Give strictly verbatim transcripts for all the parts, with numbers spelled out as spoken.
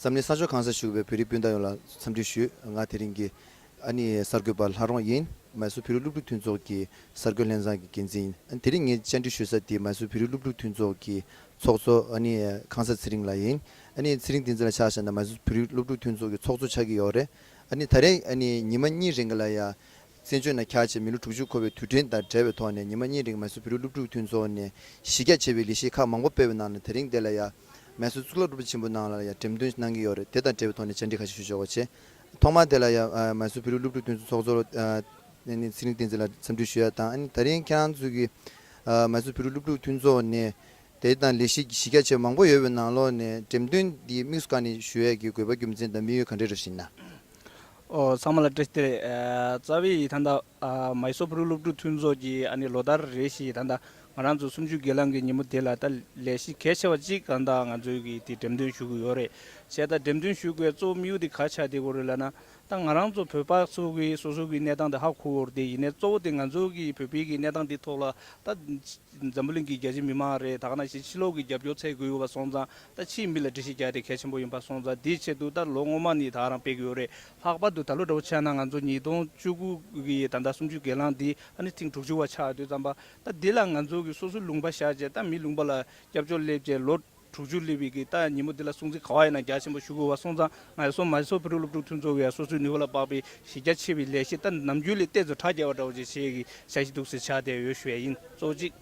འཛམ་གླིང་ས་ཕྱོགས་གང་སར་བཞུགས་པའི་བོད་རིགས་སྤུན་ཟླ་ཡོངས་ལ་འཚམས་འདྲི་ཞུ། ང་དེ་རིང་གི་ཨ་ནི་གསར་འགོད་པ་ལྷ་རོང་ཡིན། མའི་སོར་བོད་རིགས་སློབ་ཕྲུག་མཐུན་ཚོགས་ཀྱི་གསར་འགོད་ལྷན་ཚོགས་ཀྱི་འགན་འཛིན་ཡིན། ཨ་ནི་དེ་རིང་ངས་བཅར་འདྲི་ཞུ་ས་དེ་མའི་སོར་བོད་རིགས་སློབ་ཕྲུག་མཐུན་ཚོགས་ཀྱི་ཚོགས་གཙོ་ཨ་ནི་ཁང་གསར་ཚེ་རིང་ལགས་ཡིན། ཨ་ནི་ཚེ་རིང་བསྟན་འཛིན་ལགས་ཆ་བཞག་ན་མའི་སོར་བོད་རིགས་སློབ་ཕྲུག་མཐུན་ཚོགས་ཀྱི་ཚོགས་གཙོ་ཆགས་ཀྱི་ཡོད་རེད། ཨ་ནི་ད་རེས་ཨ་ནི་ཉི་མ་གཉིས་རིང་ག་ལ་ཡ་བཙན་བྱོལ་ནང་འཁྱར་བྱས་མི་ལོ་དྲུག་ཅུ་འཁོར་བའི་དུས་དྲན་དང་འབྲེལ་བའི་ཐོག་ནས་ཉི་མ་གཉིས་རིང་མའི་སོར་བོད་རིགས་སློབ་ཕྲུག་མཐུན་ཚོགས་ནས་གཞི་རྒྱ་ཆེ་བའི་ལས་གཞི་ཁག་མང་པོ་སྤེལ་བའི་ནང་ནས་དེ་རིང་འདི་ལ་ཡ་མའི་སོར་གཙུག་ལག་སློབ་གྲྭ་ཆེན་པོ་ནང་ལ་ཡ་འགྲེམས་སྟོན་གནང་གི་ཡོད་རེད། དེ་དང་འབྲེལ་བའི་ཐོག་ནས་བཅར་འདྲི་ཁ་ཤས་ཞུ་ཆོག་པ་བྱས། ཐོག་མར་དེ་ལ་ཡ་ཨ་མའི་སོར་བོད་རིགས་སློབ་ཕྲུག་མཐུན་ཚོགས་ཚོགས་གཙོ་ཨ་ནི་ཚེ་རིང་བསྟན་འཛིན་ལགས་འཚམས་འདྲི་ཞུ་ཡ་དང་། ཨ་ནི་ད་རིང་ཁྱེད་རང་ཚོ་གི་ཨ་མའི་སོར་བོད་རིགས་སློབ་ཕྲུག་མཐུན་ཚོགས་ནས་དེ་དང་ལས་གཞི་གཞི་རྒྱ་ཆེ་མང་པོ་ཡོད་པའི་ནང་ལོགས་ནས་འགྲེམས་སྟོན་འདི་དམིགས་སུ་བཀར་ནས་ཞུ་ཡས་ཀྱི་དགོས་པ་རྒྱུ་མཚན་དང་དམིགས་ཡུལ་ག་འདྲ་རེད་ཟེར་ན། ཨོ་ཚང་མ་ལ་བཀྲ་ཤིས་བདེ་ལེགས། ཨ་རྩ་བའི་ད་ལྟ་ཨ་མའི་སོར་བོད་རིགས་སློབ་ཕྲུག་མཐུན་ཚོགས་ཀྱི་ཨ་ནི་ལོ་ལྟར་རེ་བཞིན་ད་ལྟ་ང་རང་ཚོ་གསུམ་བཅུའི་སྒེར་ལངས་ཀྱི་ཉིན་མོ་དེ་ལ་ད་ལས་གཞི་གལ་ཆེ་བ་གཅིག་ད་ལྟ་ང་ཚོའི་གི་དེ་འགྲེམས་སྟོན་ཞུ་གི་ཡོད་རེད། བྱས་ད་འགྲེམས་སྟོན་ཞུ་དགོས་གཙོ་བོ་དམིགས་ཡུལ་དེ་ག་ཆགས་བསྡད་ཡོད་རེད་ལབ་ན། ད་ང་རང་ཚོ་བོད་པ་ཚོ་གི་སོ་སོ་གི་གནས་སྟངས་དེ་ཧ་གོ་ཡོད་རེད། དེ་ཡིན་ནའི་གཙོ་བོ་དེ་ང་ཚོ་གི་བོད་པའི་གི་གནས་སྟངས་དེ་ཐོག་ལ་ད་འཛམ་བུ་གླིང་གི་རྒྱལ་སྤྱིའི་མི་མང་རེད། ད་ག་ནང་བཞིན་ཕྱི་ལོགས་ཀྱི་རྒྱབ་སྐྱོར་འཚོལ་དགོས་ཡོད་པ་སོང་ཙང་། ད་ཕྱིའི་མི་ལ་འགྲེལ་བཤད་རྒྱག་དེ་གལ་ཆེན་པོ་ཡིན་པ་སོང་ཙང་། དེའི་ཆེད་དུ་ད་ལོ་སྔོན་མ་ནས་ད་རང་སྤེལ་གྱི་ཡོད་རེད། ལྷག་པར་དུ་ད་ལོ་འདྲ་བོ་ཆགས་ན་ང་ཚོ་ཉིས་སྟོང་བཅུ་དགུ་གི་ད་ལྟ་གསུམ་བཅུའི་སྒེར་ལངས་འདི་ཨ་ནི་ཐེངས་དྲུག་ཅུ་བ་ཆགས་དུས་ཙམ་པ། ད་འདི་ལ་ང་ཚོ་གི་སོ་སོའི་ལུང་པ་བཞག་བྱས་ད་མི་ལུང་པ་ལ་སྐྱབས་བཅོལ་སླེབས་བྱས་ལོ་དྲུག་ཅུ་སླེབས་པའི་གི་ད་ཉིན་མོ་འདི་ལ་སྲུང་བརྩི་ག་བ་ཡིན་ན་རྒྱ་ཆེན་པོ་ཞུ་དགོས་པ་སོང་ཙང་། ང་ཚོ་མའི་སོར་བོད་རིགས་སློབ་ཕྲུག་མཐུན་ཚོགས་ཀྱིས་སོ་སོའི་ནུས་པ་ལ་དཔག་པའི་གཞི་རྒྱ་ཆེ་བའི་ལས་གཞི་ད་ནམ་རྒྱུན་ལས་ཏོག་ཙམ་གྲ་རྒྱས་པ་འདྲ་བོ་ཅིག་བྱེད་ཀྱི་འཆར་གཞི་འདུག་ཟེར་ཆགས་བསྡད་ཡོད་ཞུ་ཡ་ཡིན། གཙོ་བོ་གཅིག་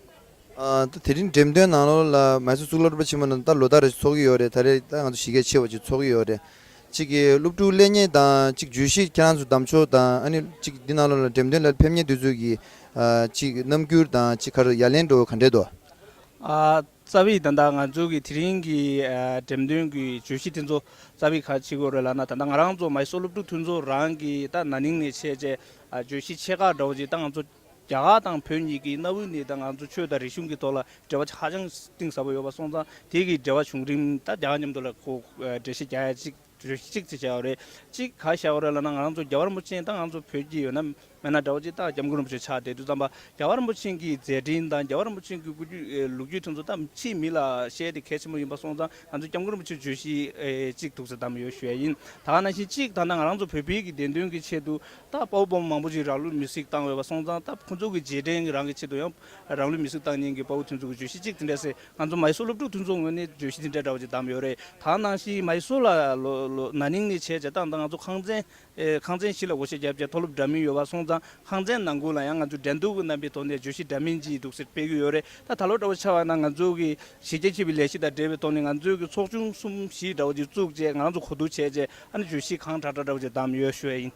ཨ་ད་དེ་རིང་འགྲེམས་སྟོན་ནང་ལོགས་ལ་མའི་སོར་གཙུག་ལག་སློབ་གྲྭ་ཆེན་མོ་ནང་ད་ལོ་ལྟར་རེ་ཚོགས་ཀྱི་ཡོད་རེད། ད་རེས་ད་ང་ཚོ་གཞི་རྒྱ་ཆེ་བ་ཅིག་ཚོགས་ཀྱི་ཡོད་རེད། གཅིག་གི་སློབ་ཕྲུག་སླེབས་མཁན་དང་གཅིག་བརྗོད་གཞི་ཁྱེད་རང་ཚོ་བདམས་ཕྱོགས་དང་། ཨ་ནི་གཅིག་འདི་ནང་ལོགས་ལ་འགྲེམས་སྟོན་ལ་ཕེབས་མཁན་དེ་ཚོ་གི་ཨ་གཅིག་རྣམ་འགྱུར་དང་གཅིག་ག་རེ་ཡ་ལན་འདྲ་བོ་ག་འདྲས་འདུག་ཨ་རྩ་བའི་ད་ལྟ་ང་ཚོ་གི་དེ་རིང་གི་ཨ་འགྲེམས་སྟོན་གྱི་བརྗོད་གཞི་དེ་ཚོ་རྩ་བའི་ག་རེ་བྱེད་དགོས་རེད་ལབ་ན། ད་ལྟ་ང་རང་ཚོ་མའི་སོར་སློབ་ཕྲུག་མཐུན་ཚོགས་རང་གི་ད་ན་ནིང་ནས་བྱས་རྗེས་ཨ་བརྗོད་གཞི་ཆེ་ཁག་འདྲ་བོ་ཅིག་ད་ང་ཚོ་རྒྱ་གར་དང་བོད་གཉིས་ཀྱི་གནའ་བོའི་གནས་སྟངས། ང་ཚོ་ཆོས་དང་རིག་གཞུང་གི་ཐོག་ལ་འབྲེལ་བ་ཧ་ཅང་གཏིང་ཟབ་པོ་ཡོད་པ་སོང་ཙང་། དེ་གི་འབྲེལ་བ་བྱུང་རིམ་ད་རྒྱ་གར་མཉམ་དུ་ལ་ཁོ་ཨ་འགྲེལ་བཤད་རྒྱག་ཡ་གཅིག་བརྗོད་གཞི་གཅིག་ཅིག་བྱས་པ་རེད། གཅིག་ག་བྱས་པ་རེད་ལབ་ན། ང་རང་ཚོ་རྒྱལ་བ་རིན་པོ་ཆེ་ད་ང་ཚོ་བོད་ཀྱི་ཡོད་ན་མེད་ན་འདྲ་བོ་ཅིག་ད་སྐྱབས་མགོན་རིན་པོ་ཆེ་ཆགས་བསྡད་དུས་ཙམ་པ། རྒྱལ་བ་རིན་པོ་ཆེ་གི་མཛད་འཕྲིན་དང་རྒྱལ་བ་རིན་པོ་ཆེ་གི་སྐུ་རྒྱུད་ཨེ་ལོ་རྒྱུས་དེ་ཚོ་ད་ཕྱིའི་མི་ལ་བཤད་དེ་གལ་ཆེན་པོ་ཡིན་པ་སོང་ཙང་། ང་ཚོ་སྐྱབས་མགོན་རིན་པོ་ཆེ་བརྗོད་གཞི་ཨེ་གཅིག་འདུག་ཟེར་བདམས་ཡོད་ཞུ་ཡ་ཡིན། ད་ག་ནང་བཞིན་གཅིག་ད་ལྟ་ང་རང་ཚོ་བོད་པའི་གི་བདེན་དོན་གྱི་ཆེད་དུ་ད་དཔའ་བོ་དཔའ་མོ་མང་པོ་ཅིག་རང་ལུས་མེར་སྲེག་བཏང་ཡོད་པ་སོང་ཙང་། ད་ཁོང་ཚོ་གི་རྗེས་དྲན་གྱི་རང་གི་ཆེད་དུ་ཡང་རང་ལུས་མེར་སྲེག་བཏང་མཁན་གྱི་དཔའ་བོ་དེ་ཚོ་གི་བརྗོད་གཞི་གཅིག་དེ་འདྲ་ཟེར། ང་ཚོ་མའི་སོར་སློབ་ཕྲུག་མཐུན་ཚོགས་ངོས་ནས་བརྗོད་གཞི་དེ་འདྲ་འདྲ་བོ་ཅིག་བདམས་ཡོད་རེད། ད་ནང་བཞིན་མའི་སོར་ལ་ལོ་ལོ་ན་ནིང་ནས་བྱས་རྗེས་ད་ལྟ་ང་ཚོ་ཁང་ཚན་ཨེ་ཁང་ཚན་བཞི་ལ་སྒོ་ཕྱེ་བརྒྱབ་རྗེས་མཐོ་སློབ་འདྲ་མིན་ཡོད་པ་སོང་ཙང་། ཁང་ཚན་ནང་ཁུལ་ལ་ཡང་ང་ཚོ་འགྲན་བསྡུར་གྱི་རྣམ་པའི་ཐོག་ནས་བརྗོད་གཞི་འདྲ་མིན་ཅིག་འདུག་ཟེར་སྤེལ་གྱི་ཡོད་རེད། ད་ད་ལོ་འདྲ་བོ་ཆགས་པ་ན་ང་ཚོ་གི་གཞི་རྒྱ་ཆེ་བའི་ལས་གཞི་དང་འབྲེལ་བའི་ཐོག་ནས་ང་ཚོ་གི་ཚོགས་ཆུང་གསུམ་བཞི་འདྲ་བོ་ཅིག་བཙུགས་རྗེས་ང་རང་ཚོ་གོ་བསྡུར་བྱས་རྗེས་ཨ་ནི་བརྗོད་གཞི་གང་དྲག་དྲག་འདྲ་བོ་ཅིག་བདམས་ཡོད་ཞུ་ཡ་ཡིན།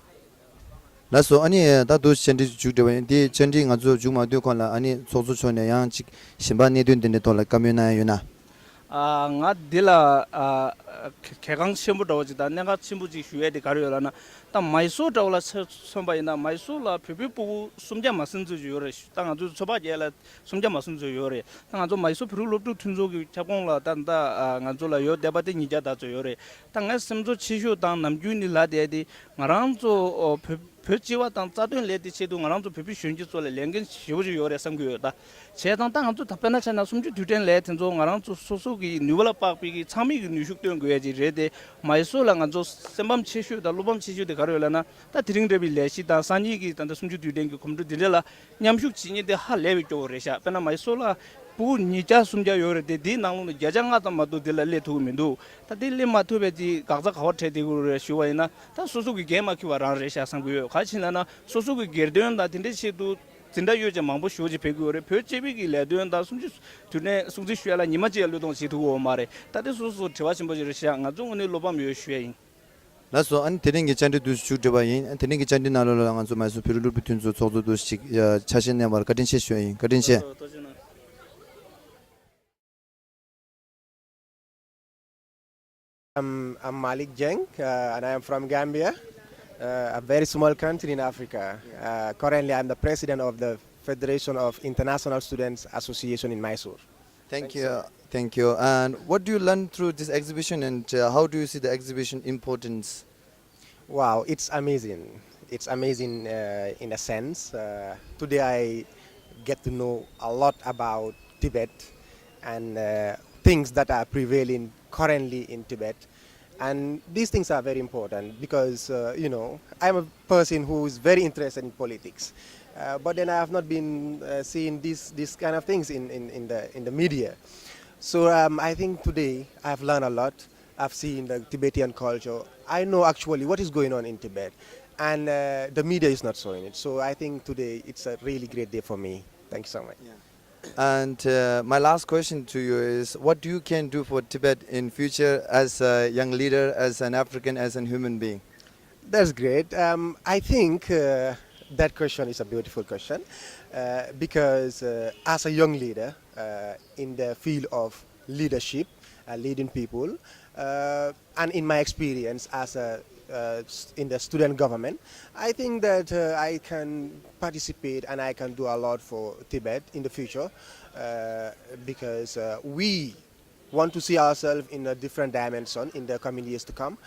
ལགས་སོ། ཨ་ནི་ད་དུ་བཅར་འདྲི་མཇུག་སྒྲིལ་བ་ཡིན། འདི་བཅར་འདྲི་ང་ཚོ་མཇུག་མ་བསྡུས་གོང་ལ་ཨ་ནི་ཚོགས་གཙོ་མཆོག་ནས་ཡང་ཅིག་གཞན་པ་གནད་དོན་འདི་འདྲའི་ཐོག་ལ་བཀའ་མོལ་གནང་ཡ་ཡོད་ན། ཨ་ང་འདི་ལ་ཨ་གལ་འགངས་ཆེན་པོ་འདྲ་བོ་ཅིག་དང་གནད་འགག་ཆེན་པོ་ཅིག་ཞུ་ཡ་དེ་ག་རེ་ཡོད་ལབ་ན། ད་མའི་སོར་འདྲ་བོ་ལ་མཚོན་པ་ཡིན་ན། མའི་སོར་ལ་བོད་པའི་སྤུ་གུ་སུམ་བརྒྱ་མ་ཟིན་ཙམ་ཅིག་ཡོད་རེད། ད་ང་ཚོའི་ཚོད་དཔག་བྱས་ལ་སུམ་བརྒྱ་མ་ཟིན་ཙམ་ཡོད་རེད། ད་ང་ཚོ་མའི་སོར་བོད་རིགས་སློབ་ཕྲུག་མཐུན་ཚོགས་ཀྱི་ཁྱབ་ཁོངས་ལ་ད་ད་ང་ཚོ་ལ་ཡོད་བསྡད་པ་དེ་ཉིས་བརྒྱ་ལྷག་ཙམ་ཡོད་རེད། ད་ངའི་སེམས་ཚོར་ཆེ་ཤོས་དང་ནམ་རྒྱུན་ནས་ལབ་བསྡད་དེ། ང་རང་ཚོ་ཨོ་བོད་བོད་སྤྱི་བ་དང་རྩ་དོན་ལས་དེ་ཆེད་དུ་ང་རང་ཚོ་བོད་པའི་གཞོན་སྐྱེས་ཚོ་ལ་ལས་འགན་ཞེ་པོ་ཅིག་ཡོད་རེད་བསམ་གྱི་ཡོད། ད་བྱས་ཙང་ད་ང་ཚོ་ད་དཔེར་ན་ཆ་ན་གསུམ་བཅུའི་དུས་དྲན་ལས་དེ་ཚོ་ང་རང་ཚོ་སོ་སོ་གི་ནུས་པ་ལ་དཔག་པའི་གི་ཚང་མས་གི་ནུས་ཤུགས་བཏོན་དགོས་ཡ་ཅིག་རེད་དེ། མའི་སོར་ལ་ང་ཚོ་སེམས་ཕམ་ཆེ་ཤོས་དང་བློ་ཕམ་ཆེ་ཤོས་དེ་ག་རེ་ཡོད་ལབ་ན། ད་དེ་རིང་འདྲ་བའི་ལས་གཞི་དང་སང་ཉིན་གི་ད་ལྟ་གསུམ་བཅུའི་དུས་དྲན་གི་གོམ་བགྲོད་འདི་འདྲ་ལ་མཉམ་ཞུགས་བྱེད་མཁན་དེ་ཧ་ལས་པའི་སྐྱོ་བོ་རེད་ཤག་དཔེར་ན་མའི་སོར་ལ་སྤུ་གུ་ཉིས་བརྒྱ་སུམ་བརྒྱ་ཡོད་རེད་དེ། དེའི་ནང་ལོགས་ནས་བརྒྱ་ཆ་ལྔ་ཙམ་མ་གཏོགས་དེ་ལ་སླེབས་ཐུབ་ཀྱི་མི་འདུག་ད་དེ་སླེབས་མ་ཐུབ་པའི་དེ་འགག་རྩ་ག་པར་འཕྲད་བསྡད་ཀྱི་རེད་ཞུ་བ་ཡིན་ན། ད་སོ་སོ་གི་འགན་མ་འཁྱེར་བ་རང་རེད་ཤག་བསམ་གྱི་ཡོད། ག་རེ་ཡིན་ལབ་ན། སོ་སོ་གི་སྒེར་དོན་དང་དེ་འདྲའི་ཆེད་དུ་འཛིན་གྲྭ་ཡོད་ཅེས་མང་པོ་ཞེ་པོ་ཅིག་ཕེབས་ཀྱི་ཡོད་རེད། བོད་སྤྱི་པའི་གི་ལས་དོན་དང་གསུམ་བཅུའི་དུས་དྲན་སྲུང་བརྩི་ཞུ་ཡ་ལ་ཉི་མ་གཅིག་ཡང་བློས་གཏོང་བྱེད་ཐུབ་ཀྱི་ཡོད་མ་རེད། ད་དེ་སོ་སོ་བྲེལ་བ་ཆེན་པོ་ཞིག་རེད་ཤག་ང་ཚོ་དངོས་གནས་བློ་ཕམ་ཡོད་ཞུ་ཡ་ཡིན། ལགས་སོ། ཨ་ནི་དེ་རིང་གི་བཅར་འདྲི་འདི་མཇུག་སྒྲིལ་བ་ཡིན། ཨ་ནི་དེ་རིང་གི་བཅར་འདྲི་ནང་ལོགས་ལ་ང་ཚོ་མའི་སོར་བོད་རིགས་སློབ་ཕྲུག་མཐུན་ཚོགས་ཚོགས་གཙོ་འདུག་ཞིག་ཆ་ཤས་གནང་བར་བཀའ་དྲིན་ཆེ་ཞུ་ཡ་ཡིན། བཀའ་དྲིན་ཆེ། I'm, I'm Malik Jeng, uh, and I am from Gambia, uh, a very small country in Africa. Uh, currently, I'm the president of the Federation of International Students Association in Mysore. Thank you. Thank you. And what do you learn through this exhibition, and uh, how do you see the exhibition importance? Wow, it's amazing. It's amazing uh, in a sense. Uh, today I get to know a lot about Tibet and uh, things that are prevailing currently in Tibet. And these things are very important because, uh, you know, I'm a person who is very interested in politics. Uh, but then I have not been uh, seeing these, these kind of things in, in, in, the, in the media. So um, I think today I've learned a lot. I've seen the Tibetan culture. I know actually what is going on in Tibet. And uh, the media is not showing it. So I think today it's a really great day for me. Thank you so much. Yeah. And uh, my last question to you is, what you can do for Tibet in future as a young leader, as an African, as a human being? That's great. Um, I think uh, that question is a beautiful question uh, because uh, as a young leader uh, in the field of leadership, uh, leading people, uh, and in my experience as a uh, in the student government, I think that uh, I can participate and I can do a lot for Tibet in the future uh, because uh, we want to see ourselves in a different dimension in the coming years to come.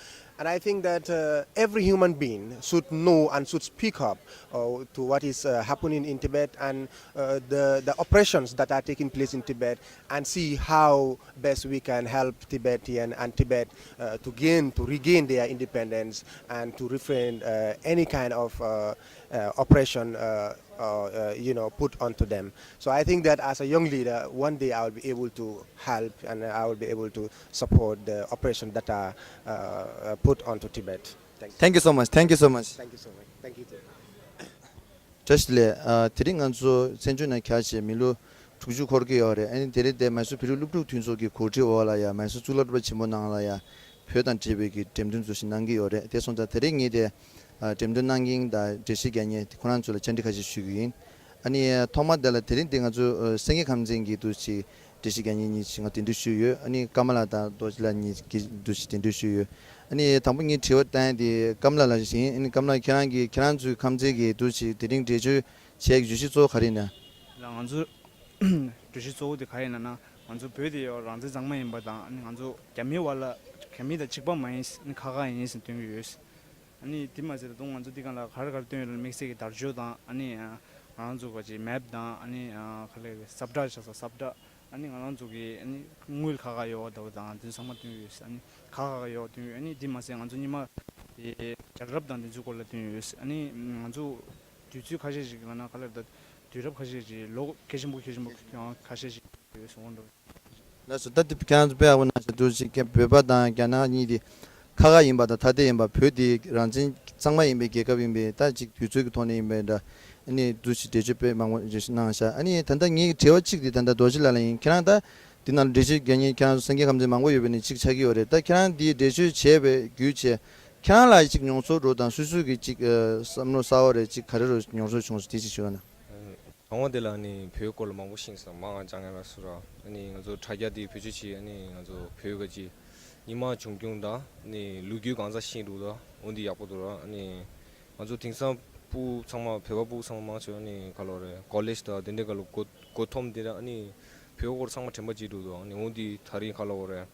And I think that uh, every human being should know and should speak up uh, to what is uh, happening in Tibet and uh, the, the oppressions that are taking place in Tibet and see how best we can help Tibetan and Tibet uh, to gain, to regain their independence and to refrain uh, any kind of uh, uh, oppression uh, uh, uh, you know, put onto them. So I think that as a young leader, one day I will be able to help and I will be able to support the oppression that are uh, uh, put onto Tibet. Thank you. Thank you so much. Thank you so much. Thank you so much. Thank you too. བཀྲ་ཤིས་བདེ་ལེགས། ཨ། དེ་རིང་ང་ཚོ་བཙན་བྱོལ་ནང་ཁྱབ་བྱས་མི་ལོ་དྲུག་ཅུ་འཁོར་གྱི་ཡོད་རེད། ཨ་ནི་དེ་རིང་དེ་མའི་སོར་བོད་རིགས་སློབ་ཕྲུག་མཐུན་ཚོགས་ཀྱི་གོ་སྒྲིག་འོག་ལ་ཡ་མའི་སོར་གཙུག་ལག་སློབ་གྲྭ་ཆེན་མོ་ནང་ལ་ཡ་བོད་དང་འབྲེལ་བའི་གི་འགྲེམས་སྟོན་ཚོ་ཞིག་གནང་གི་ཡོད་རེད། དེ་སོང་ཙང་དེ་རིང་ངས་དེ་ཨ་འགྲེམས་སྟོན་གནང་མཁན་དང་འགྲེལ་བཤད་རྒྱག་མཁན་དེ་ཁོ་རང་ཚོ་ལ་བཅར་འདྲི་ཁ་ཤས་ཞུ་གི་ཡིན། ཨ་ནི་ཐོག་མ་དེ་ལ་དེ་རིང་དེ་ང་ཚོ་ཨ་སེང་གེ་ཁམས་ཚན་གྱི་འདུག་ཅིག་འགྲེལ་བཤད་རྒྱག་མཁན་གཉིས་ཤིག་ང་གདན་འདྲེན་ཞུས་ཡོད། ཨ་ནི་ཀ་མ་ལ་དང་རྡོ་རྗེ་ལགས་གཉིས་ཀྱི་འདུག་ཅིག་གདན་འདྲེན་ཞུས་ཡོད། ཨ་ནི་དང་པོ་ངས་དྲི་བ་བཏང་ཡ་དེ་ཀ་མ་ལ་ལགས་ཤིག་ཡིན། ཨ་ནི་ཀ་མ་ལ་ཁྱེད་རང་གིས་ཁྱེད་རང་ཚོའི་ཁམས་ཚན་གྱི་འདུག་ཅིག་དེ་རིང་འགྲེལ་བརྗོད་བྱེད་ཡག་གི་བརྗོད་གཞི་གཙོ་བོ་ག་རེ་ཡིན་ན། ལགས། ང་ཚོའི་བརྗོད་གཞི་གཙོ་བོ་དེ་ག་རེ་ཡིན་ན་ན། ང་ཚོ་བོད་དེ་ཡང་རང་བཙན་གཙང་མ་ཡིན་པ་དང་། ཨ་ནི་ང་ཚོ་རྒྱ་མིའི་དབར་ལ་རྒྱ་མི་དང་གཅིག་པ་མ་ཡིན། ཨ་ནི་ཁག་ཁག་ཡིན་ཟེར་སྟོན་གྱི་ཡོད། ཨ་ནི་དེ་མ་ཟད་ད་དུང་ང་ཚོ་འདི་ག་ལ་ག་རེ་ག་རེ་སྟོན་ཡོད་ལ་དམིགས་བསལ་གྱི་དར་ལྕོག་དང་། ཨ་ནི་ང་རང་ཚོ་ག་ཅིག་མེབ་དང་། ཨ་ནི་ག་ལེ་ས་བཀྲ་བཞག་ས་ས་བཀྲ། ཨ་ནི་ང་རང་ཚོ་གི་ཨ་ནི་དངུལ་ཁག་ཁག་ཡོད་པ་དང་དེ་ཚང་མ་སྟོན་ཡོད། ཨ་ནི་ཁག་ཁག་ཡོད་སྟོན་ཡོད། ཨ་ནི་དེ་མ་ཟད་ང་ཚོ་ཉི་མ་དེ་རྒྱལ་རབས་དང་དེ་ཚོའི་སྐོར་ལ་སྟོན་ཡོད། ཨ་ནི་ང་ཚོ་དུས་ཚོད་ཁ་ཤས་ཤིག་ལ་ན་ག་ལེར་ད་དུས་རབས་ཁ་ཤས་ཤིག་ལོ་གལ་ཆེན་པོ་གལ་ཆེན་པོ་ཁ་ཤས་ཤིག་ཡོད་སོང་འགྲོ། ལགས་སོ། ད་དེ་ཁྱེད་རང་ཚོ་དཔེ་ཡག་པོ་གནང་ཤག་འདུག་ཅིག་བོད་པ་དང་རྒྱ་ནག་གཉིས་དེ་ཁག་ཁག་ཡིན་པ་དང་ཐ་དད་ཡིན་པ། བོད་དེ་རང་བཙན་གཙང་མ་ཡིན་པའི་རྒྱལ་ཁབ་ཡིན་པས། ད་ཅིག་དུས་ཚོད་ཀྱི་ཐོག་ནས་ཡིན་པས་འདྲ། ཨ་ནི་འདུག་ཅིག་འགྲེལ་བརྗོད་དཔེ་མང་པོ་ཞིག་གནང་ཤག་ཨ་ནི་ད་ལྟ་ངའི་དྲི་བ་གཅིག་དེ་ད་ལྟ་རྡོ་རྗེ་ལགས་ལ་ཡིན། ཁྱེད་རང་ད་འདི་ནང་འགྲེལ་བརྗོད་རྒྱག་མཁན་ཁྱེད་རང་ཚོ་སེང་གེ་ཁམས་ཚན་མང་པོ་ཡོད་པ་ནི་གཅིག་ཆགས་ཀྱི་ཡོད་རེད། ད་ཁྱེད་རང་འདིའི་འགྲེལ་བརྗོད་བྱས་པའི་བརྒྱུད་བྱས་ཁྱེད་རང་ལ་ཅིག་མྱོང་ཚོར་འདྲ་དང་སོ་སོ་གི་ཅིག་ཨ་བསམ་བློ་གསར་པ་རེ་ཅིག་ག་རེ་རེ་མྱོང་ཚོར་བྱུང་སོང་དེ་ཅིག་ཞུ་རོགས་གནང་། དང་པོ་དེ་ལ་ནི་བོད་སྐོར་ལ་མང་པོ་ཤེས་སོང་། མ་ང་ཅང་ཡང་ལ་སུ་ར། ཨ་ནི་ང་ཚོ་དྲ་རྒྱ་དེ་བེད་སྤྱོད་བྱེད། ཨ་ནི་ང་ཚོ་བོད་ག་ཅི་ཉི་མ་བྱུང་རྐྱང་དང་ནི་ལོ་རྒྱུས་གང་ཚ་ཤེས་འདུག་ད། འོ་འདི་ཡག་པོ་འདུག་ར། ཨ་ནི་ང་ཚོ་དེང་སང་ཕྲུ་གུ་ཚང་མ་བོད་པ་ཕྲུ་གུ་ཚང་མ་མང་ཆེ་བ་ནི་ག་ལོ་རེད། ཀོ་ལེཇ་དང་དེ་འདྲའི་ག་ལོ་མགོ་མགོ་འཐོམ་དེ་ར། ཨ་ནི་བོད་སྐོར་ཚང་མ་དྲན་པ་བརྗེད་འདུག་ད། ཨ་ནི་འོ་འདི་ད་རིང་ག་ལོ་རེད།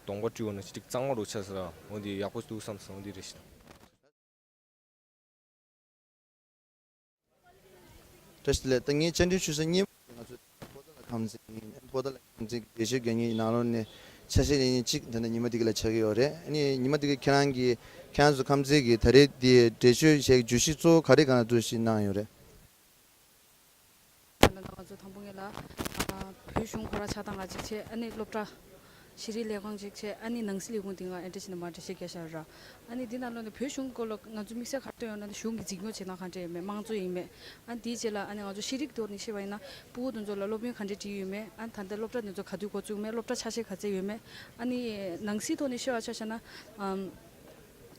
གདོང་པ་བཀྲུས་པ་ན་ཅིག་གཙང་མ་རུ་ཆགས་ས་ར། འོ་འདི་ཡག་པོ་འདུག་བསམ་སོང་། འོ་འདི་རེད་ཤག་བཀྲ་ཤིས་བདེ་ལེགས། ད་ངས་བཅར་འདྲི་ཞུ་ས་གཉིས་པ་ང་ཚོ་པོ་ཏཱ་ལ་ཁམས་ཚན་ཡིན། པོ་ཏཱ་ལ་ཁམས་ཚན་གྱི་འགྲེལ་བརྗོད་རྒྱག་མཁན་ནང་ལོགས་ནས་ཆ་ཤས་ལེན་མཁན་གཅིག་ད་ལྟ་ཉི་མ་འདི་ག་ལ་ཆགས་ཀྱི་ཡོད་རེད། ཨ་ནི་ཉི་མ་འདི་ག་ཁྱེད་རང་གིས་ཁྱེད་རང་ཚོ་ཁམས་ཚན་གྱི་ད་རེས་འདི་འགྲེལ་བརྗོད་བྱས་བརྗོད་གཞི་གཙོ་བོ་ག་རེ་གང་ལ་འདུག་ཞིག་གནང་ཡོད་རེད། ད་ལྟ་ང་ཚོ་དང་པོ་ངེད་ལ་ཨ་བོད་གཞུང་ཁོ་རང་ཆགས་སྟངས་ང་གཅིག་བྱས། ཨ་ནི་སློབ་གྲྭ་ཤེས་རིག་ལས་ཁུངས་གཅིག་བྱས། ཨ་ནི་ནང་སྲིད་ལས་ཁུངས་དེ་སྔ་ཨེ་འདྲ་བྱས་ནས་མར་འགྲེལ་བཤད་བརྒྱབ་བཞག་ར། ཨ་ནི་འདི་ནང་ལོགས་ནས་བོད་གཞུང་སྐོར་ལ་ང་ཚོ་དམིགས་བསལ་ག་རེ་བཏོན་ཡོད་ན། གཞུང་གི་འཛིན་སྐྱོང་བྱེད་སྟངས་ག་འདྲ་ཡོད་མེད། དམངས་གཙོ་ཡིན་མེད། ཨ་ནི་དེའི་རྗེས་ལ་ཨ་ནི་ང་ཚོ་ཤེས་རིག་ཐོག་ནས་བཤད་པ་ཡིན་ན་ཕྲུ་གུ་དེ་ཚོ་ལ་སློབ་ཡོན་ག་འདྲ་སྤྲད་ཡོད་མེད། ཨ་ནི་ད་ལྟ་སློབ་གྲྭ་དེ་ཚོ་ག་དུས་འགོ་བཙུགས་མེད། སློབ་གྲྭ་ཆ་ཤས་ག་ཚད་ཡོད་མེད། ཨ་ནི་ནང་སྲིད་ཐོག་ནས་བཤད་པ་ཆ་བཞག་ན་ཨམ།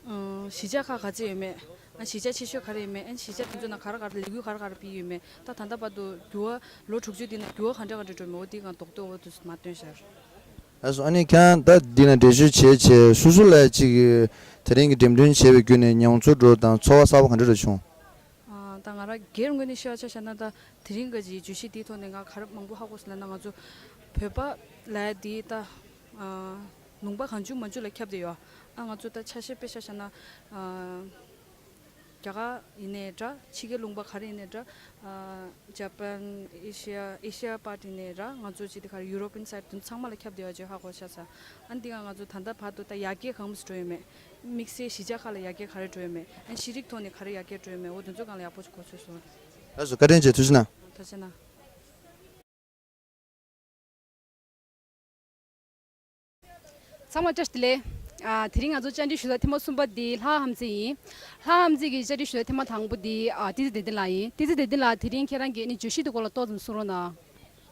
ཨ་གཞིས་ཆགས་ཁག་ག་ཚད་ཡོད་མེད། ཨ་གཞིས་ཆགས་ཆེ་ཤོས་ག་རེ་ཡོད་མེད། ཨ་གཞིས་ཆགས་དེ་ཚོ་ནང་ག་རེ་ག་རེ་ལས་འགུལ་ག་རེ་ག་རེ་སྤེལ་ཡོད་མེད། ད་ད་ལྟ་བར་དུ་འགྱུར་བ་ལོ་དྲུག་ཅུ་དེ་ནང་འགྱུར་བ་ག་འདྲ་ག་འདྲ་འགྲོ་མེད། འོ་དེ་གང་རྡོག་རྡོག་འོ་དུ་མ་སྟོན་ཤར། ཨ་སོ། ཨ་ནི་ཁྱེད་རང་ད་འདི་ན་འགྲེལ་བརྗོད་བྱས་བྱས་སོ་སོ་ལ་ཅིག་དེ་རིང་གི་འགྲེམས་སྟོན་བྱས་པའི་བརྒྱུད་ནས་མྱོང་ཚོར་འདྲ་དང་ཚོར་བ་གསར་པ་ག་འདྲ་འདྲ་བྱུང་། ཨ་ད་ང་རང་སྒེར་ངོས་ནས་བཤད་པ་ཆ་བཞག་ན། ད་དེ་རིང་གི་བརྗོད་གཞི་འདིའི་ཐོག་ནས་ང་ག་རེ་མང་པོ་ཧ་གོ་སོང་ལབ་ན། ང་ཚོ་བོད་པ་ལབ་ཡ་འདི་ད་ཨ་ལུང་པ་གང་བྱུང་མང་བྱུང་ལ་ཁྱབ་བསྡད་ཡོད། ཨ་ང་ཚོ་ད་ཆ་ཤས་དཔེ་ཆ་བཞག་ན་ཨ། རྒྱ་གར་ཡིན་ནའི་འདྲ། ཕྱི་རྒྱལ་ལུང་པ་ག་རེ་ཡིན་ནའི་འདྲ། ཨ་ཇ་པན། ཨེ་ཤི་ཡ། ཨེ་ཤི་ཡ་པར་ཊི་ཡིན་ནའི་འདྲ། ང་ཚོ་ཅི་དེ་ག་རེ་ཡུ་རོ་པིན་སའིཌ་དེ་ཚང་མ་ལ་ཁྱབ་བསྡད་ཡོད་ཅེས་ཧ་གོ་ཤག་ས། ཨ་ནི་འདི་ག་ང་ཚོ་ད་ལྟ་བར་དུ་ད་ཡར་རྒྱས་གང་མང་འགྲོ་ཡོད་མེད། དམིགས་བསལ་གཞིས་ཆགས་ཁག་ལ་ཡར་རྒྱས་ག་རེ་འགྲོ་ཡོད་མེད། ཨ་ནི་ཤེས་རིག་ཐོག་ནས་ག་རེ་ཡར་རྒྱས་འགྲོ་ཡོད་མེད། འོ་དེ་ཚོ་སྒང་ལ་ཡག་པོ་ཞིག་གོ་ཚོད་སོང་། ལགས་སོ། བཀའ་དྲིན་ཆེ། ཐུགས་རྗེ་གནང་། ཐུགས་རྗེ་གནང་། ཚང་མ་བཀྲ་ཤིས་བདེ་ལེགས། ཨ་དེ་རིང་ང་ཚོ་བཅར་འདྲི་ཞུ་ས་ཐེངས་མ་གསུམ་པ་འདི་ལྷ་ཧམ་ཙེ་ཡིན། ལྷ་ཧམ་ཙེ་གི་བཅར་འདྲི་ཞུ་ས་ཐེངས་མ་དང་པོ་འདི་ཨ་བསྟན་འཛིན་བདེ་ལྡན་ལགས་ཡིན། བསྟན་འཛིན་བདེ་ལྡན་ལགས། དེ་རིང་ཁྱེད་རང་གིས་ནི་བརྗོད་གཞི་འདི་སྐོར་ལ་ཏོག་ཙམ་གསུང་རོགས་གནང་།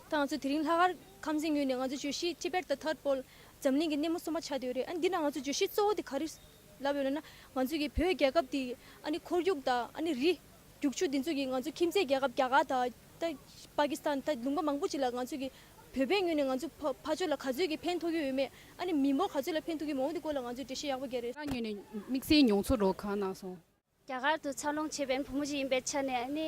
ད་ང་ཚོ་དེ་རིང་ལྷག་དཀར་ཁམས་ཚན་ངོས་ནས་ང་ཚོ་བརྗོད་གཞི་Tibet the Third Pole འཛམ་གླིང་གི་སྣེ་མོ་གསུམ་པ་ཆགས་བསྡད་ཡོད་རེད། ཨ་ནི་འདི་ནང་ང་ཚོ་བརྗོད་གཞི་གཙོ་བོ་དེ་ག་རེ་ལབ་ཡོད་ལབ་ན། ང་ཚོ་གི་བོད་རྒྱལ་ཁབ་དེ་ཨ་ནི་ཁོར་ཡུག་དང་ཨ་ནི་རི་རྒྱུག་ཆུ་དེ་ཚོ་གིས་ང་ཚོ་ཁྱིམ་མཚེས་རྒྱལ་ཁབ་རྒྱ་གར་དང་ད་པ་ཀི་སི་ཐན་ད་ལུང་པ་མང་པོ་ཅིག་ལ་ང་ཚོ་གི་བོད་པའི་ངོས་ནས་ང་ཚོ་ཕ་ཕ་ཕྱོགས་ལ་ག་ཚོད་ཀྱི་ཕན་ཐོགས་ཀྱི་ཡོད་མེད། ཨ་ནི་མི་འབོར་ག་ཚོད་ལ་ཕན་ཐོགས་ཀྱི་མེད། འོ་འདི་སྐོར་ལ་ང་ཚོས་འགྲེལ་བཤད་ཡག་པོ་རྒྱག་རེད། ང་ངོས་ནས་དམིགས་བསལ་མྱོང་ཚོར་རོགས་གང་གནང་སོང་། རྒྱ་གར་དུ་འཚར་ལོངས་བྱས་པའི་བུ་མོ་ཅིག་ཡིན་པའི་ཆ་ནས་ཨ་ནི་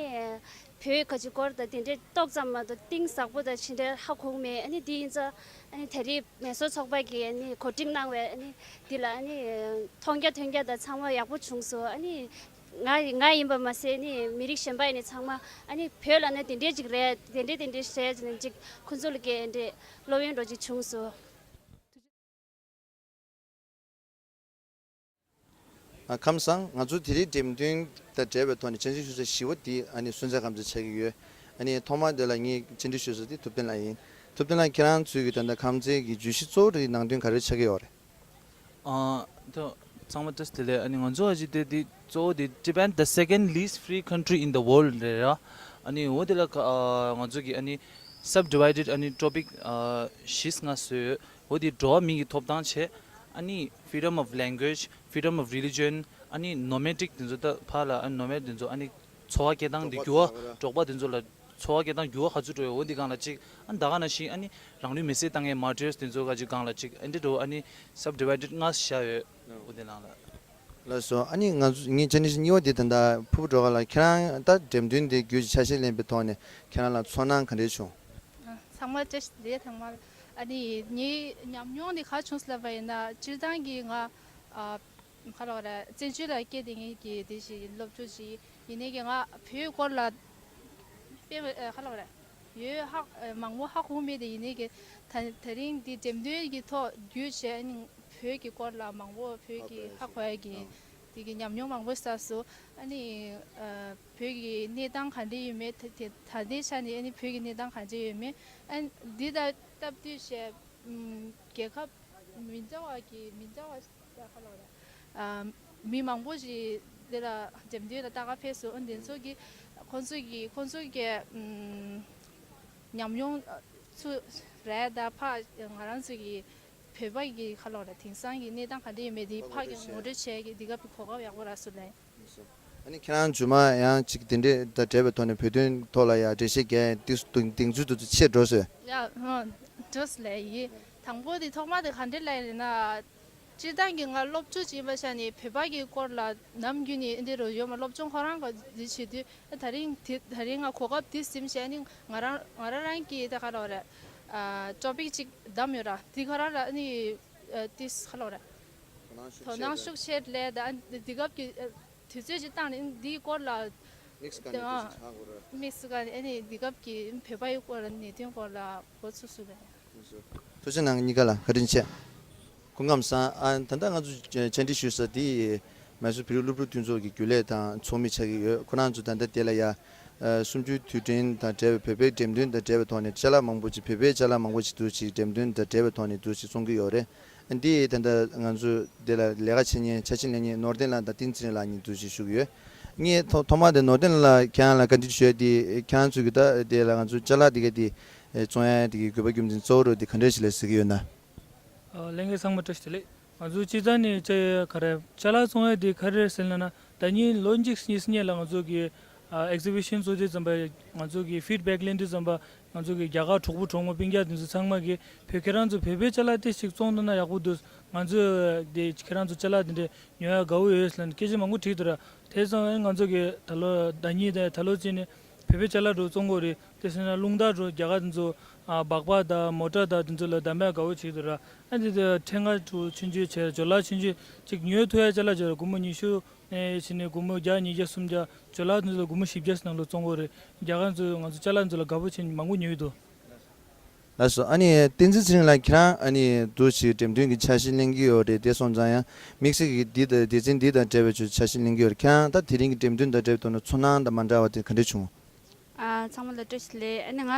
བོད་ག་ཅིག་སྐོར་དང་དེ་འདྲའི་ཏོག་ཙམ་མ་གཏོགས་གཏིང་ཟབ་པོ་དང་ཇི་འདྲའི་ཧ་གོ་མེད། ཨ་ནི་དེ་ཡིན་ཙང་ཨ་ནི་ད་རེས་མེ་སོར་ཚོགས་པ་གིས་ཨ་ནི་གོ་སྒྲིག་གནང་བའི་ཨ་ནི་འདི་ལ་ཨ་ནི་མཐོང་རྒྱ་ཐོས་རྒྱ་དང་ཚང་མ་ཡག་པོ་བྱུང་སོང་། ཨ་ནི་ང་ང་ཡིན་པ་མ་ཟད་ཨ་ནི་མི་རིགས་གཞན་པ་ཡིན་ནའི་ཚང་མ་ཨ་ནི་བོད་ལ་ནི་དེ་འདྲའི་ཅིག་རེད། དེ་འདྲའི་དེ་འདྲའི་རེད་ཅིག་ཁོང་ཚོ་ལ་གི་ཨ་ནི་སློབ་ཡོན་འདྲ་ཅིག་བྱུང་སོང་། ཨ་ཁམས་བཟང་། ང་ཚོ་དེ་རིང་འགྲེམས་སྟོན་དང་འབྲེལ་བའི་ཐོག་ནས་བཅར་འདྲི་ཞུ་ས་བཞི་པ་འདི་ཨ་ནི་སོན་རྩ་ཁམས་ཚན་ཆགས་ཀྱི་ཡོད། ཨ་ནི་ཐོག་མར་དེ་ལ་ངས་བཅར་འདྲི་ཞུ་ས་འདི་ཐུབ་བསྟན་ལགས་ཡིན། ཐུབ་བསྟན་ལགས། ཁྱེད་རང་ཚོའི་གི་ད་ལྟ་ཁམས་ཚན་གྱི་བརྗོད་གཞི་གཙོ་བོ་དེ་ནང་དོན་ག་རེ་ཆགས་ཀྱི་ཡོད་རེད། ཨ་ད་ཚང་མ་བཀྲ་ཤིས་བདེ་ལེགས། ཨ་ནི་ང་ཚོ་ཨ་ཅི་དེ་དེ་གཙོ་བོ་དེ་Tibet the second least free country in the world རེད་ར། ཨ་ནི་འོ་དེ་ལ་ཁ་ཨ་ང་ཚོ་གི་ཨ་ནི་subdivided ཨ་ནི་topic ཨ་བཞི་ལྔ་བཟོས་ཡོད། འོ་དེ་འགྲོ་བ་མི་གི་ཐོབ་ཐང་བྱས། ཨ་ནི་freedom of language, freedom of religion, ཨ་ནི་normative དེ་ཚོ་ད་ཕར་ལ་ཨ་ནི་normative དེ་ཚོ་ཨ་ནི་འཚོ་བ་སྐྱེལ་སྟངས་དེ་འགྱུར་བ། འབྲོག་པ་དེ་ཚོ་ལ་འཚོ་བ་སྐྱེལ་སྟངས་འགྱུར་བ་ག་ཚོད་འགྲོ་ཡོད། འོ་འདི་སྒང་ལ་གཅིག་ཨ་ནི་ད་ག་ནང་བཞིན་ཨ་ནི་རང་ལུས་མེར་སྲེག་བཏང་མཁན་martyrs དེ་ཚོ་ག་ཅིག་སྒང་ལ་གཅིག་ཨ་འདི་འགྲོ་ཨ་ནི་subdivided ལྔ་བཞག་ཡོད། འོ་འདི་ནང་ལ། ལགས་སོ། ཨ་ནི་ང་ཚོ་ངའི་བཅར་འདྲི་གཉིས་པ་འདི་ད་ལྟ་ཕུར་བུ་སྒྲོལ་དཀར་ལགས། ཁྱེད་རང་ད་འགྲེམས་སྟོན་འདི་བརྒྱུད་ཅིག་ཆ་ཤས་ལེན་པའི་ཐོག་ནས་ཁྱེད་རང་ལ་ཚོར་སྣང་ག་འདྲས་བྱུང་། ཚང་མ་བཀྲ་ཤིས་བདེ་ལེགས། ཚང་མ་ཨ་ནི་ངའི་ཉམས་མྱོང་འདི་ག་བྱུང་ཟེར་ལབ་པ་ཡིན་ན། སྤྱིར་བཏང་གི་ང་ཨ་ག་རེ་ལབ་རེད། བཙན་བྱོལ་ལ་སྐྱེས་བསྡད་མཁན་གྱི་དེ་ཞིག་སློབ་ཕྲུག་ཅིག་ཡིན་ནའི་གི་ང་བོད་སྐོར་ལ་དཔེ་ཨ་ག་རེ་ལབ་རེད། ཡོད་ཧ་མང་པོ་ཧ་གོ་མེད་དེ། ཡིན་ནའི་གི་ད་དེ་རིང་འདི་འགྲེམས་སྟོན་གྱི་ཐོག་བརྒྱུད་བྱས་ཨ་ནི་བོད་ཀྱི་སྐོར་ལ་མང་པོ་བོད་ཀྱི་ཧ་གོ་ཡ་གི་དེ་གི་ཉམས་མྱོང་མང་པོ་བསགས་སོང་། ཨ་ནི་ཨ་བོད་ཀྱི་གནས་སྟངས་ག་འདྲ་ཡོད་མེད། ད་ད་ལྟའི་ཆ་ནས་ཨ་ནི་བོད་ཀྱི་གནས་སྟངས་ག་འདྲ་ཡོད་མེད། ཨ་ནི་འདི་དང་སྟབས་བསྟུན་བྱས་ཨམ་རྒྱལ་ཁབ་མི་འདྲ་བ་གི་མི་འདྲ་བ་ད་ག་ལབ་རེད། ཨམ་མི་མང་པོ་ཞིག་འདི་ལ་འགྲེམས་སྟོན་ལ་ལྟ་ག་ཕེབས་སོང་། ཨ་འདི་ཚོ་གི་ཁོང་ཚོ་གི་ཁོང་ཚོ་གི་ཨམ་ཉམས་མྱོང་ཚུ་རེད། ད་ཕ་ང་རང་ཚོ་གི་བོད་པ་གི་ག་ལབ་རེད། དེང་སང་གི་གནས་སྟངས་ག་འདྲ་ཡོད་མེད་དེ་ཕ་གི་ངོ་སྤྲོད་བྱས་གི་འདི་ག་བི་གོ་སྐབས་ཡག་པོ་རག་སོང་ལེ། ཨ་ནི་ཁྱེད་རང་རྗེས་མ་ཡང་ཅིག་དེ་འདྲས་དང་འབྲེལ་བའི་ཐོག་ནས་བོད་དོན་ཐོག་ལ་ཡང་འགྲེལ་བཤད་རྒྱག་ཡ་དེ་གདེང་ཚོད་དེ་ཚོ་ཆེ་འགྲོ་སོང་། ཡ་ཧོ་འགྲོ་སོང་ལེ་ཡིན། དང་པོ་དེ་ཐོག་མ་དེ་ག་འདྲས་ལབ་ཡིན་ན། སྤྱིར་བཏང་གི་ང་སློབ་ཕྲུག་ཅིག་ཡིན་པའི་ཆ་ནས་བོད་པ་གི་སྐོར་ལ་ནམ་རྒྱུན་ནས་འདི་རུ་ཡོད་མ། སློབ་སྦྱོང་ཁོ་རང་ག་འདི་བྱེད་དུས་ད་རིང་དེ་ད་རིང་ང་གོ་སྐབས་འདི་ཟིན་བྱས་ནི་ང་རང་ང་རང་རང་གི་ད་ག་རེ་ལབ་རེད། ཨ་ཊོ་པིག་ཅིག་བདམས་ཡོད་ར། འདི་ག་རང་ལ་ནི་ཨ་ཏིས་ག་ལབ་རེད། དོ་སྣང་ཤུགས་ཆེ་ལས་ད་འདི་སྐབས་ཀྱི་དུས་ཚོད་ཅིག་བཏང་ནས་འདིའི་སྐོར་ལ་དམིགས་སུ་བཀར་ནས་དེ་ཚོ་ཆགས་དགོས་རེད། དམིགས་སུ་བཀར་ནས་ཨ་ནི་འདི་སྐབས་ཀྱི་བོད་པའི་སྐོར་ལ་གནད་དོན་སྐོར་ལ་གོ་ཚུགས་སུ་རེད། ཐུགས་རྗེ་གནང་། གཉིས་ཀ་ལ་བཀའ་དྲིན་ཆེ། སྐུ་ཁམས་བཟང་། ཨ་ད་ལྟ་ང་ཚོ་བཅར་འདྲི་ཞུ་ས་འདི་མེ་སོར་བོད་རིགས་སློབ་ཕྲུག་མཐུན་ཚོགས་ཀྱི་རྒྱུན་ལས་དང་ཚོགས་མི་ཆགས་ཀྱི་ཡོད། ཁོ་རང་ཚོ་ད་ལྟ་དེ་ལ་ཡ་གསུམ་བཅུའི་དུས་དྲན་དང་འབྲེལ་བའི་བོད་པའི་འགྲེམས་སྟོན་དང་འབྲེལ་བའི་ཐོག་ནས་ཅ་ལག་མང་པོ་ཅིག་བོད་པའི་ཅ་ལག་མང་པོ་ཅིག་འདུག་ཅིག་འགྲེམས་སྟོན་དང་འབྲེལ་བའི་ཐོག་ནས་འདུག་ཅིག་བཙོང་གི་ཡོད་རེད། འདི་ད་ལྟ་ང་ཚོ་འདི་ལ་ལས་ཀ་བྱེད་མཁན་ཆ་ཤས་ལེན་མཁན་ནོར་ལྡན་ལགས་དང་བསྟན་འཛིན་ལགས་གཉིས་འདུག་ཅིག་ཞུ་གི་ཡོད། ངས་ཐོག་ཐོག་མ་དེ་ནོར་ལྡན་ལགས་ཁྱེད་རང་ལ་བཀའ་འདྲི་ཞུ་ཡ་དེ། ཁྱེད་རང་ཚོ་གི་ད་དེ་ལ་ང་ཚོ་ཅ་ལག་དེ་ག་དེ་བཙོང་ཡ་དེ་གི་དགོས་པ་རྒྱུ་མཚན་གཙོ་བོ་རུ་དེ་ག་འདྲ་ཞིག་ལ་གཟིགས་ཀྱི་ཡོད་ན། ཨ་ལྷན་རྒྱས་ཚང་མ་བཀྲ་ཤིས་བདེ་ལེགས། ང་ཚོ་སྤྱིར་བཏང་ནས་ཅ་ག་རེ་ཅ་ལག་བཙོང་ཡ་དེ་ག་རེ་རེད་ཟེར་ན། ན་ད་ཉིན་ལོ་གཅིག་གཉིས་སྔོན་ལ་ང་ཚོ་གི་ཨ་ཨེག་ཛི་བི་ཤན་བཟོ་དུས་ཙམ་པ་ང་ཚོ་གི་ཕིཌ་བེག་ལེན་དུས་ཙམ་པ་ང་ཚོ་གི་རྒྱ་གར་གྲོགས་པོ་གྲོགས་མོ་སྤུན་ཀྱག་དེ་ཚོ་ཚང་མ་གིས་བོད་ཁྱེད་རང་ཚོ་བོད་པའི་ཅ་ལག་དེ་ཞིག་བཙོང་ཐུབ་ན་ཡག་པོ་འདུག་ང་ཚོ་དེ་ཁྱེད་རང་ཚོ་ཅ་ལག་དེ་འདྲས་ཉོ་ཡ་དགའ་བོ་ཡོད་ཟེར་ནས་སྐད་ཆ་མང་པོ་དྲིས་འདུག་ར། དེ་སོང་ང་ཚོ་གི་ད་ལོ་ཟླ་གཉིས་དང་ད་ལོ་ཅིག་ནས་བོད་པའི་ཅ་ལག་འདྲ་བཙོང་དགོས་རེད། དེ་སོང་ན་རླུང་རྟ་འདྲ་རྒྱ་གར་དེ་ཚོ་ཨ་སྦག་སྦག་དང་མོ་ཊ་དང་དེ་ཚོ་ལ་བདམས་པའི་དགའ་བོ་བྱེད་འདུག་ར། ཨ་འདི་དེ་ཕྲེང་བ་འདྲ་ཆུང་ཆུང་བྱས་ཇོ་ལ་ཆུང་ཆུང་ཅིག་ཉོ་ཐུབ་ཡ་ཅ་ལག་བྱས་ར། སྒོར་མོ་ཉི་ཤུ་ ཨེ་བྱས་ནས་སྒོར་མོ་བརྒྱ། ཉིས་བརྒྱ། སུམ་བརྒྱ། ཇོ་ལགས་ཚོ་ལ་སྒོར་མོ་བཞི་བརྒྱ་ནང་ལོགས་བཙོང་གི་ཡོད་རེད། རྒྱ་གར་ཚོ་ང་ཚོ་ཅ་ལག་ཚོ་ལ་དགའ་པོ་བྱས་ནས་མང་པོ་ཉོས་ཡོད་དོ། ལགས་སོ། ཨ་ནི་བསྟན་འཛིན་ཚེ་རིང་ལགས། ཁྱེད་རང་ཨ་ནི་འདུག་ཅིག་འགྲེམས་སྟོན་གྱི་འཆར་གཞི་ལེན་གྱི་ཡོད་རེད། དེ་སོང་ཙང་ཡང་དམིགས་བསལ་གྱི་འདི་དང་སྡེ་ཚན་འདི་དང་འབྲེལ་བའི་ཆུ་འཆར་གཞི་ལེན་གྱི་ཡོད་རེད། ཁྱེད་རང་ད་དེ་རིང་གི་འགྲེམས་སྟོན་དང་འབྲེལ་བའི་ཐོག་ནས་ཚོར་སྣང་དང་མ་འདྲ་བ་དེ་ག་འདྲ་བྱུང་། ཨ། ཚང་མ་ལ་བཀྲ་ཤིས་བདེ་ལེགས། ཨ་ནི་ང་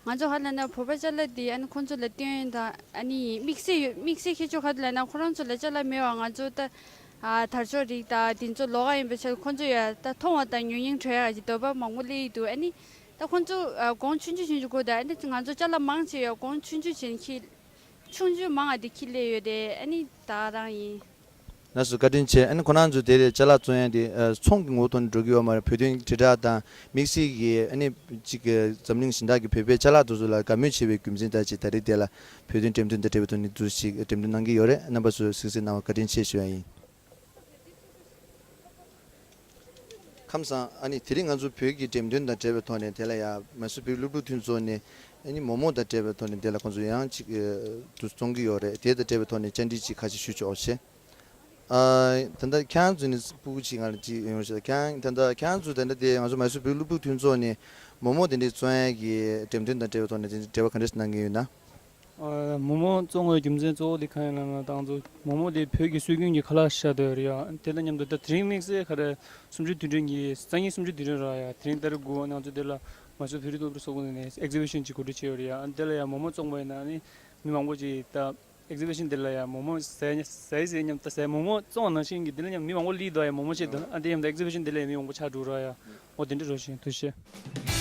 ང་ཚོ་ཧ་ལས་ན་བོད་པ་ཅ་ལག་འདི་ཨ་ནི་ཁོང་ཚོ་ལ་སྟོན་དང་། ཨ་ནི་དམིགས་བསལ་ཡོད། དམིགས་བསལ་ཁྱད་ཆོས་ག་རེ་ལབ་ན་ཁོ་རང་ཚོ་ལ་ཅ་ལག་མེད་པ་ང་ཚོ་ད། ཨ། དར་ལྕོག་རིགས་དང་དེ་ཚོ་ལོགས་ཀ་ཡིན་པའི་ཕྱིར་ཁོང་ཚོ་ཡ་ད་མཐོང་བ་དང་ཉོ་སྙིང་བྲོ་ཡ་གི་འདོད་པ་མང་པོ་སླེབས་ཀྱི་འདུག་ཨ་ནི་ད་ཁོང་ཚོ་ཨ་གོང་ཆུང་ཆུང་ཆུང་ཆུང་དགོས། ད་ཨ་ནི་ང་ཚོ་ཅ་ལག་མང་ཆེ་ཡ་གོང་ཆུང་ཆུང་བྱས་ནས་ཁྱེར། ཆུང་ཆུང་མང་ང་དེ་ཁྱེར་སླེབས་ཡོད་དེ། ཨ་ནི་ད་རང་ཡིན། ལགས་སོ། བཀའ་དྲིན་ཆེ། ཨ་ནི་ཁོ་རང་ཚོ་དེ་ལས་ཅ་ལག་བཙོང་ཡ་དེ་ཨ་ཚོང་གི་ངོ་བོ་ཐོག་ནས་འགྲོ་གི་ཡོད་མ་རེད། བོད་དོན་དྲིལ་བསྒྲགས་དང་དམིགས་བསལ་གྱི་ཨ་ནི་གཅིག་གི་འཛམ་གླིང་གཞན་དག་གི་བོད་པའི་ཅ་ལག་དེ་ཚོ་ལ་དགའ་མོས་བྱེད་པའི་རྒྱུ་མཚན་ལྟར་ཅིག་ད་རེས་དེ་ལ་བོད་དོན་འགྲེམས་སྟོན་དང་འབྲེལ་བའི་ཐོག་ནས་འདུག་ཅིག་འགྲེམས་སྟོན་གནང་གི་ཡོད་རེད། རྣམ་པ་ཚོས་གཟིགས་གཟིགས་གནང་བར་བཀའ་དྲིན་ཆེ་ཞུ་ཡ་ཡིན། ཁམས་བཟང་། ཨ་ནི་དེ་རིང་ང་ཚོ་བོད་ཀྱི་འགྲེམས་སྟོན་དང་འབྲེལ་བའི་ཐོག་ནས་དེ་ལ་ཡ་མ་སུ་བོད་སློབ་ཕྲུག་མཐུན་ཚོགས་ནས་ཨ་ནི་མོག་མོག་དང་འབྲེལ་བའི་ཐོག་ནས་དེ་ལ་ཁོང་ཚོ་ཡང་ཅིག་ཨ་དུ་བཙོང་གི་ཡོད་རེད། དེ་དང་འབྲེལ་བའི་ཐོག་ནས་བཅར་འདྲི་ཅིག་ཁ་ཤས་ཞུ་ཆོག་ཤེས། ཨ་ད་ལྟ་ཁྱེད་རང་ཚོ་ནས་སྤུ་གུ་ཅིག་ང་ལ་ཅིག་ཡོང་ཤེས། ཁྱེད་རང་ད་ལྟ་ཁྱེད་རང་ཚོ་ད་ལྟ་དེ་ང་ཚོ་མ་སུ་བོད་སློབ་ཕྲུག་མཐུན་ཚོགས་ནས་མོག་མོག་དེ་འདྲ་བཙོང་ཡ་གི་འགྲེམས་སྟོན་དང་འབྲེལ་བའི་ཐོག་ནས་དེ་འབྲེལ་བ་ག་འདྲ་ཞིག་གནང་གི་ཡོད་ན། ཨ། མོག་མོག་བཙོང་བའི་རྒྱུ་མཚན་གཙོ་བོ་དེ་གང་ཡིན་ལབ་ན། ད་ང་ཚོ་མོག་མོག་དེ་བོད་ཀྱི་སྲོལ་རྒྱུན་གྱི་ཁ་ལག་ཤ་སྟག་རེད་ཡ། དེ་དང་མཉམ་དུ་ད་དེ་རིང་དམིགས་བསལ་ག་རེ་གསུམ་བཅུའི་དུས་དྲན་གྱི་སང་ཉིན་གསུམ་བཅུའི་དུས་དྲན་རེད་ཡ། དེ་རིང་ཏ་རིག་དགུ་ང་ཚོ་དེ་ལ་མ་སུ་བོད་རིགས་སློབ་ཕྲུག་ཚོགས་པ་ནས་ཨེག་ཛི་བི་ཤན་ཅིག་གོ་སྒྲིག་བྱས་ཡོད་རེད་ཡ། ཨ་དེ་ལ་ཡ་མོག་མོག་བཙོང་བ་ཡིན་ན་ཨ་ནི་མི་མང་པོ་ཅིག་ད་ཨེག་ཛི་བི་ཤན་དེ་ལ་ཡ་མོག་མོག་ཟས་ཟས་ཟས་མཉམ་ད་ཟས་མོག་མོག་བཙོང་བ་ནང་བཞིན་གྱི་དེ་ལ་མཉམ་མི་མང་པོ་སླེབས་འདུག་ཡ། མོག་མོག་ཆེད་དུ། ཨ་དེ་མཉམ་དུ་ཨེག་ཛི་བི་ཤན་དེ་ལ་ཡ་མི་མང་པོ་ཆགས་འགྲོ་རེད་ཡ། འོ་དེ་འདྲ་རོ་ཞིང་ཐུགས་རྗེ་ཆེ།